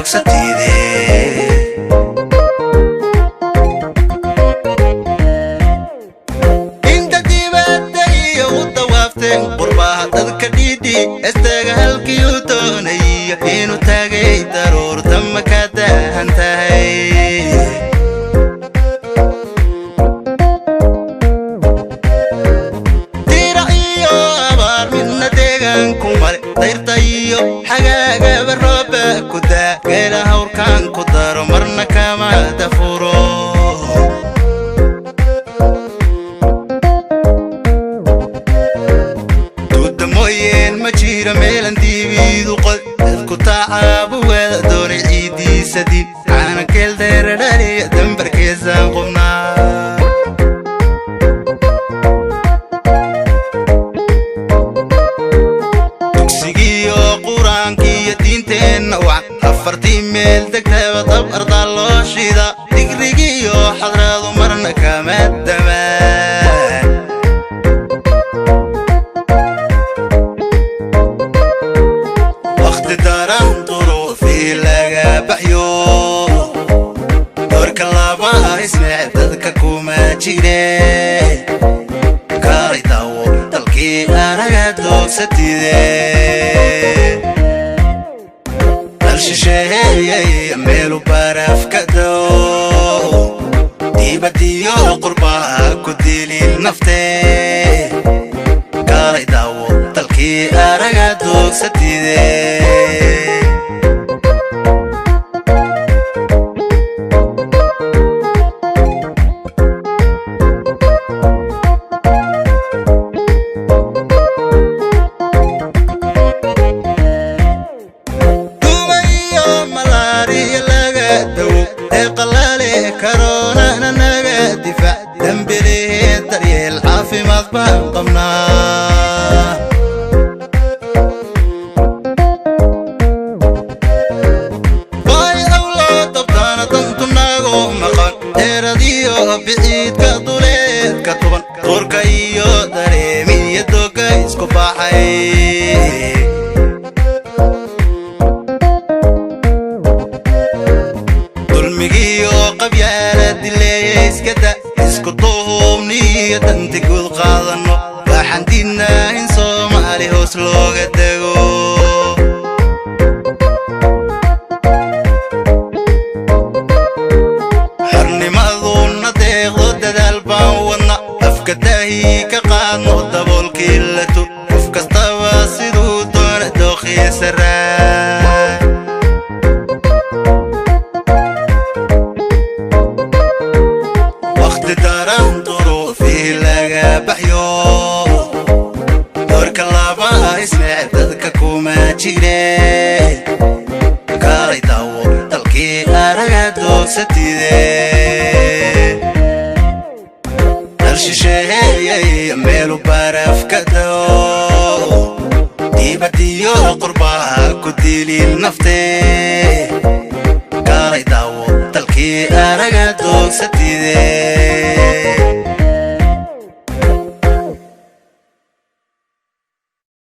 doogsatide. Inta dibadda iyo u dawaafteen qurbaha dadka dhiidhi estaga halkiiu doonayo inuu taagay daruurta ma ka daahan tahay. Dirac iyo abaar midna deegaanku male, dayrta iyo xagaagaba rooba ku daa, geela hawrkaan ku daro marna kama dafuro. Duuda mooyeen ma jiro meelan diibiidu qod, dadku tacaabu wada doonay ciiddiisa diin, caanakeel deeradhaliya dambarkeesaan qubnaa. Dugsigiiyo qur-aankiiyo diinteenna wacan, afartii meel degtaba dab ardaa loo shida, digrigiiyo xadraadu marna kama damaan. Wakhti daran duruufii laga baxyo, doorka laba ismec dadka kuma jire, kaalay daawo dalkii anaga doogsatide. Dal shisheeyey meelu baraf ka doo, dibadiyo qurbaha ku dilin nafte, kaalay daawo dalkii araga doogsatide. Duma iyo malaariya laga dawo, deeqalaale karoonana naga difaac, dambilihii daryeel caafimaad baan qabnaa. Baay awloo dabtaana dantu nago maqan, dheeradiyo biciidka duleedka tuban, duurka iyo dareemiya doga isku baxay. Dulmigiyo qabyaala dileeya iskada, isku duhubniyo danta guud qaadanno, waxaan diidnaa in Soomaali hoos looga dego. Xornimaduna deeqdo dadaal baan wadna, afka daahi ka qaadno daboolkii la tur, qof kastaba siduu doona dooqiisa raa. Wakhti daran duruufii laga baxyo, doorka laba ismec dadka kuma jire, kaalay daawo dalkii araga doogsatide. Dal shisheeyey meelu baraf ka doo, dibadiyo qurbaha ku dilin nafte, kaalay daawo dalkii araga doogsatide.